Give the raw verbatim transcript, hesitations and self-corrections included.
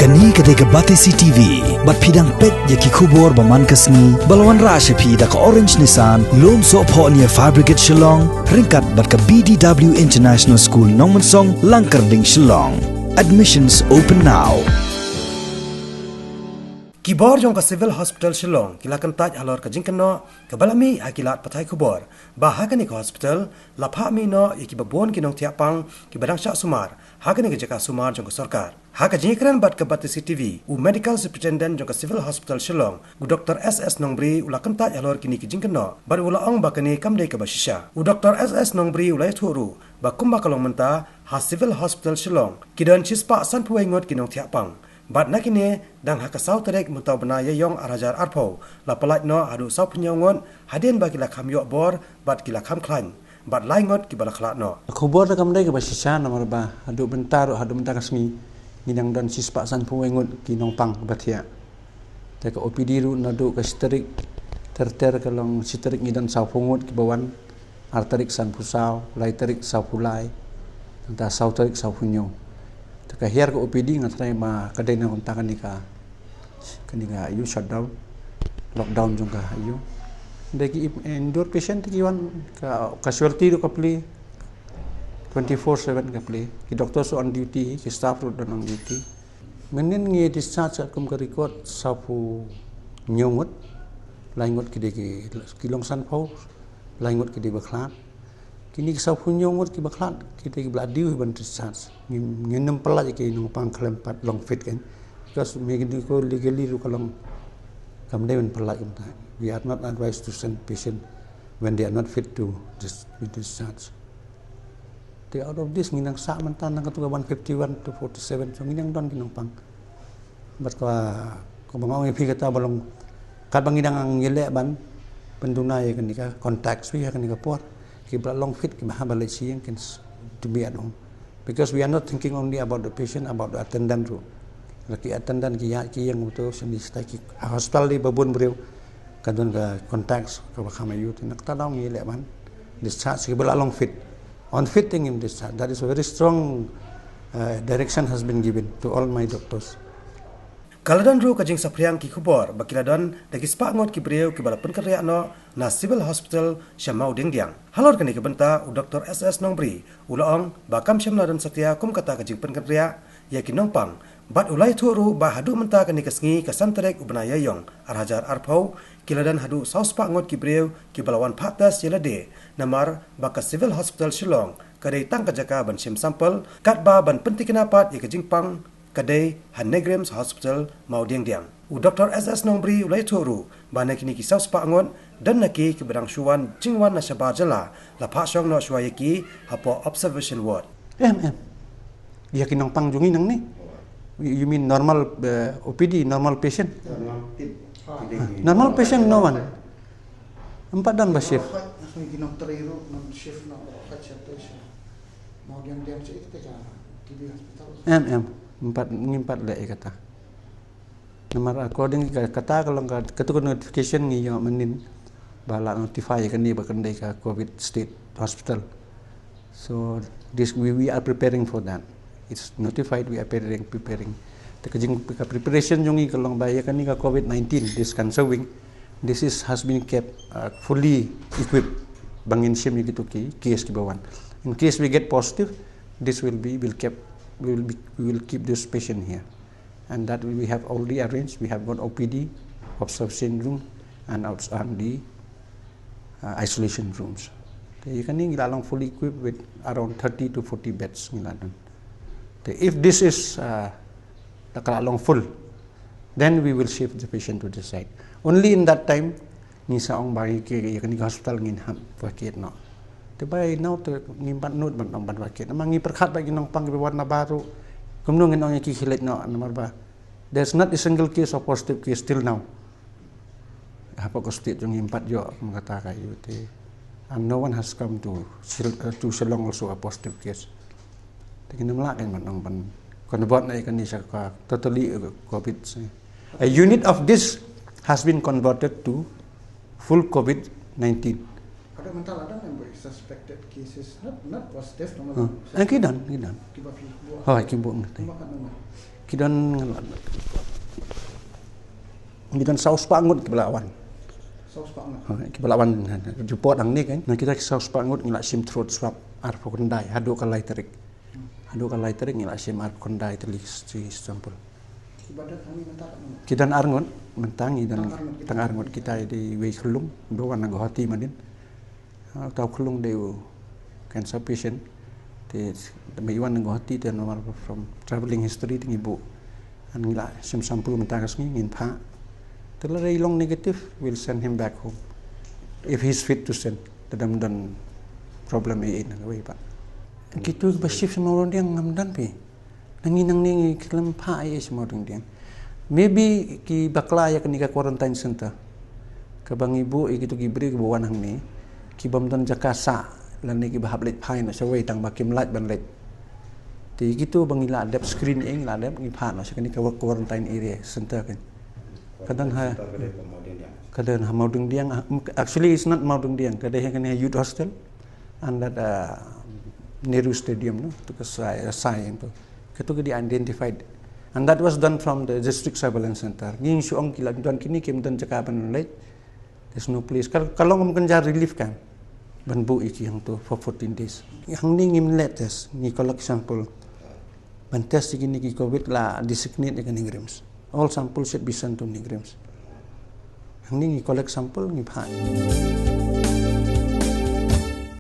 Kane ka dei ka Batesi T V, bad phi dang peit ïa ki khubor ba man ka sngi, ba la wanrah sha phi da ka Orange Nissan, Lumsohphoh near Fire Brigade Shillong, ryngkat bad ka B D W International School Nongmensong, Langkyrding, Shillong. Admissions open now. Ki bor jong ka Civil Hospital Shillong ki la kyntait halor ka jingkynnoh kaba la mih ha ki lad pathai khubor ba ha kane ka hospital la phah mih noh ïa kiba bun ki nongthiah pang kiba dang shah sumar ha kane ka jaka sumar jong ka sorkar. Ha ka jingïakren bad ka Batesi T V, u Medical Superintendent jong ka Civil Hospital Shillong, u Doctor S S Nongbri, u la kyntait halor kine ki jingkynnoh bad u la ong ba kane kam dei kaba shisha. U Doctor S S Nongbri u la ïathuh ruh ba kumba ka long mynta, ha Civil Hospital Shillong ki don shispah sanphew wei ngut ki nongthiah pang. Bad na kine, dang ha ka saw tarik mynta u bnai Ïaïong ar hajar arphew, la pyllait noh haduh sawphew hynñiew ngut, hadien ba ki la kham ïoh bor bad ki la kham khlaiñ, bad lai ngut kiba la khlad noh. Khubor da kam dei kaba shisha namar ba haduh mynta ruh, haduh mynta ka sngi, ngi dang don shispah sanphew wei ngut ki nongpang ba thiah. Te ka O P D ruh naduh ka shi tarik ter ter ka long, shi tarik ngi don sawphew ngut kiba wan, ar tarik sanphew saw, lai tarik sawphew lai, nangta saw tarik sawphew hynñiew. Te ka hiar ka O P D nga tharai ma ka dei na kumta kane ka, kane ka ïa u shutdown, lockdown jong ka ïa u. Dei ki indoor patient ki wan, ka casualty ruh ka plie, twenty four seven ka plie. Ki doctors on duty, ki staff ruh don on duty. Mynnin ngi discharge kum ka record sawphew hynñiew ngut, lai ngut ki dei ki, ki long sanphew, lai ngut ki dei ba khlad. Kine ki sawphew hynñiew ngut kiba khlad, ki dei kiba la dei ban discharge. Ngi, ngim pyllait ïa ki nongpang khlem pat long fit kein. Because me ki dei ko legally ruh ka long kam dei ban pyllait kumta. We are not advised to send patient when they are not fit to dis-, be discharged. Te out of this ngi nang sah mynta na katu ka one fifty-one to forty-seven, so ngi nang don ki nongpang. Bad ka, kaba nga ong ïa phi kata ba long, katba ngi dang ïaleh ban pynduna ïa kane ka contact, shu ïa kane ka por, kiba la long fit kiba hap ban leit sha ïing can s-, to be at home. Because we are not thinking only about the patient, about the attendant ruh. La ki attendant ki ïaid ki ïeng, uto shane shatai, ki hospital dei ba bun briew, ka don ka contacts kaba kham ïa u, te na kata daw ngi ïaleh ban discharge kiba la long fit. Unfit te ngim discharge. That is a very strong, uh, direction has been given to all my doctors. Ka la don ruh ka jingsaphriang ki khubor ba ki la don da ki spah ngut ki briew kiba la pynkynriah noh na Civil Hospital sha Mawdiangdiang. Halor kane ka bynta, u Doctor S S Nongbri u la ong ba kam shym la don satia kum kata ka jingpynkynriah ïa ki nongpang, bad u la ïathuh ruh ba haduh mynta kane ka sngi, ka san tarik u bnai Ïaïong ar hajar arphew, ki la don haduh saw spah ngut ki briew kiba la wan phah test ïa lade, namar ba ka Civil Hospital Shillong ka dei tang ka jaka ban shim sample, katba ban pyntikna pat ïa ka jingpang ka dei ha NEIGRIHMS Hospital Mawdiangdiang. U Doctor S S Nongbri u la ïathuh ruh ba na kine ki saw spah ngut, don na ki kiba dang shu wan jingwan na shabar jylla, la phah shong noh shuwa ïa ki hapoh observation ward. Em, em. Ïa ki nongpang jong ngi nangne. You mean normal, eh, O P D, normal patient? Normal patient, no one. Em pat don ba shift. Em, em. Em pat, ngim pat leh ïa kata. Namar according ka, kata ka long ka, katu ka notification ngi ïoh mynnin ba la notify ïa kane ba kan dei ka COVID state hospital. So this, we, we are preparing for that. It's notified, we are preparing, preparing. Te ka jing, ka preparation jong ngi ka long ba ïa kane ka COVID nineteen, this cancer wing, this is, has been kept, uh, fully equipped. Ba ngin shim ïa kitu ki case kiba wan. In case we get positive, this will be, will kept, we will be, we will keep this patient here. And that we have already arranged. We have got O P D, observation room, and outs-, and the, uh, isolation rooms. Te ïa kane ngi la long fully equipped with around thirty to forty beds ngi la don. Te if this is, uh, la ka la long full, then we will shift the patient to this side. Only in that time, ngi sa ong ba ïa ki, ïa kane ka hospital ngin hap vacate noh. Te bai now te ngim pat nud ban ong ban vacate. Namar ngi pyrkhat ba ki nongpang kiba wan na baroh. Kumno ngin ong ïa ki khie leit noh namar ba there's not a single case of positive case till now. Hapoh ka state jong ngi ngim pat ïoh kum kata ka ïoh te. And no one has come to Shil-, uh, to Shillong also a positive case. Te ngin ym lah kein ban ong ban convert noh ïa kane sha ka totally, uh, COVID. A unit of this has been converted to full COVID nineteen. Haduh mynta la don em suspected cases, not, not positive, no. Huh. Eh, ki don, ki don. Kiba phi buh. Hooid, ki buh ngi te. Kumba ka namar. Ki don, ki don saw spah ngut kiba la wan. Saw spah ngut. Ha, kiba la wan, ha, ha, report hangne kan. Na kita ki saw spah ngut ngi la shim throat swab arphew khyndai haduh ka lai tarik. Haduh ka lai tarik ngi la shim arphew khyndai tylli ki sample. Kiba don hangne mynta ka ngut? Ki don ar ngut, mynta ngi don tang ar ngut. Tang ar ngut kita dei wei khyllung, ba wan na Guwahati mynnin. Ah, uta u khyllung dei u cancer patient. Te, te ba i wan na Guwahati te normal from traveling history te ngi buh. Ngi la shim sample mynta ka sngi ngin phah. Te lada i long negative, we'll send him back home. If he's fit to send. Te ym don problem ei ei na kawei pat. Kito kiba shift sha Mawryngdiang ngam don phi. Nangne nangne ngi khlem phah ei ei sha Mawryngdiang. Maybe ki bakla ïa kane ka quarantine center. Kaba ngi buh ïa kito ki briew kiba wan hangne, ki bym don jaka sah, lane kiba hap leit phai noh shawei tang ba kim lah ban leit. Te kito ba ngi la dep screen ïa ngi la dep ngi phah noh sha kane ka quarantine area center kan. Ka don ha, ka don ha Mawryngdiang. Actually, it's not Mawryngdiang. Ka don ha kane youth hostel and that, uh, Nehru Stadium, no? Tu ka sai, sai tu. Kito ki dei identified. And that was done from the district surveillance center. Ngi shu ong ki la don kine kim don jaka ban leit. There's no place. Ka, ka long kum kynja relief camp. Ban buh ïa ki hangto for fourteen days. Hangne ngim leh test, ngi collect sample. Ban test ïa kine ki covid la designate ïa ka NEIGRIHMS. All samples should be sent to NEIGRIHMS. Hangne ngi collect sample ngi phah.